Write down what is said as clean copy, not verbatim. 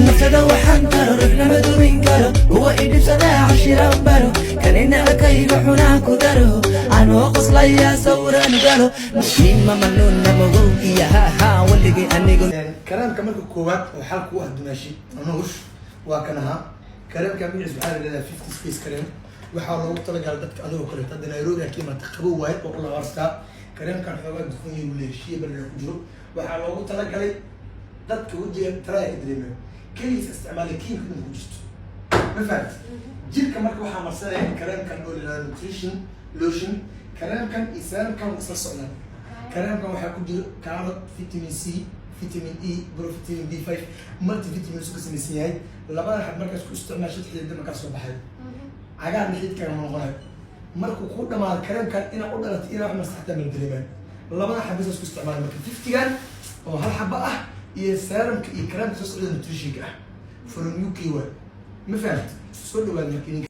Naftada waxaan taro, ruuxnama dumin karo. Kuwa idhibsadaa cashiraan baro, kaninacakayga xunaan ku daro, anoo qoslaya sawiraan galo nima manuuna magow iyo haha waligay anigu. Kareemka marka koowaad oo xalka u ah, dumaashi Anuush, waa kan ahaa. Kareemka magaciisa waxaa la yidhahdaa 50 Space Cream. Waxaa loogu talagalay dadka adigoo kaleeto. Hadda Nairobi aa ka imaata, qabow waaye oo ula horstaa. Kareemkan xoogaa dufan yar uu leeyahay, shea butter ku jiro. Waxaa loogu talagalay dadka wejiga taraya ka dareemayo. Keligiis isticmaalay, kiimka dhan ku jirto, ma fahamti? Jirka marka waxaa marsanaya kareemkan oo la yidhahdo nutrition lotion. Kareemkan iyo serumkan waa isla socdaan. Kareemkan waxaa ku jiro carrot, vitamin C, vitamin E, provitamin B5, multivitamins ka samaysan yahay. Labada xab markaas ku isticmaashid, xididda markaa soo baxay, cagaarna xididkaaga ma noqonayo. Markuu ku dhamaado kareemkan, inaa u dhalatay inaa wax marsa xataa mala dareemayo. Labada xab isaas ku isticmaala. Marka 50-gan oo hal xaba ah iyo serumka iyo kareemka soo socda nutritionka ah from UK waay, ma fahamti? Soo dhawaad marka idinka.